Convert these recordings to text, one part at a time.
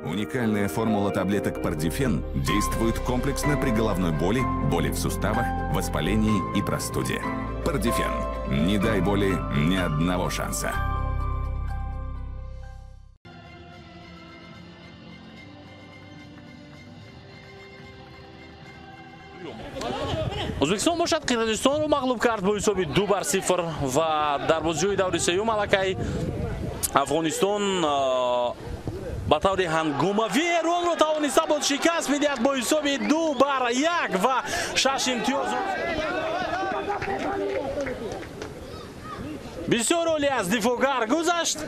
Уникальная формула таблеток Пардифен действует комплексно при головной боли, боли в суставах, воспалении и простуде. Пардифен. Не дай боли ни одного шанса. Ӯзбекистон бошад, Қирғизистонро мағлуб кард бо ҳисоби 2-0 ва дар бозиҳои даври сеюм аллакай Афғонистон ба таври ҳангомавӣ Эронро тавониста буд шикаст медиҳад бо ҳисоби 2-1 ва 6 имтиёз. Бисёр олӣ аз дифоъгар гузашт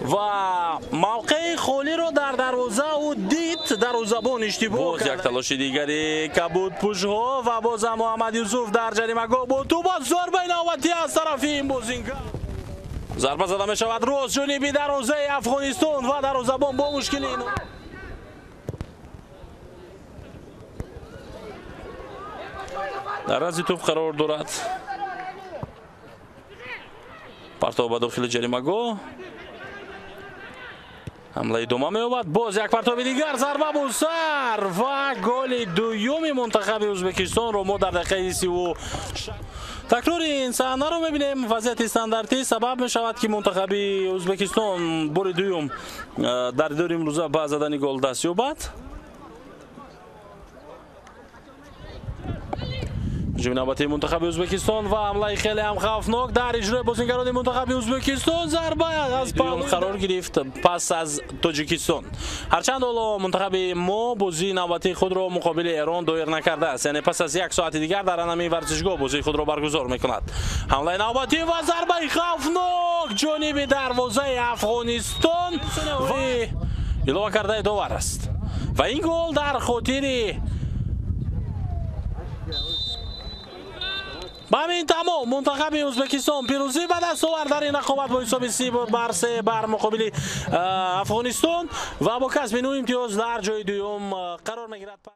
ва мавқеи холиро дар дарвоза ӯ дид, дарвозабон иштибоҳ кард. Боз як талоши дигари кабудпӯшҳо ва бозам Муҳаммад Юсуф дар ҷаримагоҳ бо тӯб, зарбаи навбатӣ аз тарафи ин бозингар. Зарба зада мешавад рост ҷониби дарвозаи Афғонистон ва дарвозабон бо мушкилӣ дар назди тӯб қарор дорад. Партов ба дохили ҷаримагоҳ, ҳамла идома меёбад. Боз як партоби дигар, зарба бо сар ва голи дуюми мунтахаби Ӯзбекистонро мо дар дақиқаи 36. Такрори ин саҳнаро мебинем. Вазъияти стандартӣ сабаб мешавад, ки мунтахаби Ӯзбекистон бори дуюм дар дидори имрӯза ба задани гол даст ёбад. Ҳуҷуми навбатии мунтахаби Ӯзбекистон ва ҳамлаи хеле ҳам хавфнок дар иҷрои бозингарони мунтахаби Ӯзбекистон. Зарба аз дуюм қарор гирифт пас аз Тоҷикистон. Ҳарчанд ҳоло мунтахаби мо бозии навбатии худро муқобили Эрон доир накардааст, яъне пас аз як соати дигар дар анами варзишгоҳ бозии худро баргузор мекунад. Ҳамлаи навбатӣ ва зарбаи хавфнок ҷониби дарвозаи Афғонистон ва илова кардаи довар аст ва ин гол дар хотири ба ҳамин тамом мунтахаби Ӯзбекистон пирӯзӣ ба даст овард дар ин рақобат бо ҳисоби 3-3 бар муқобили Афғонистон ва бо касби 9 имтиёз дар ҷои дуюм қарор мегирад.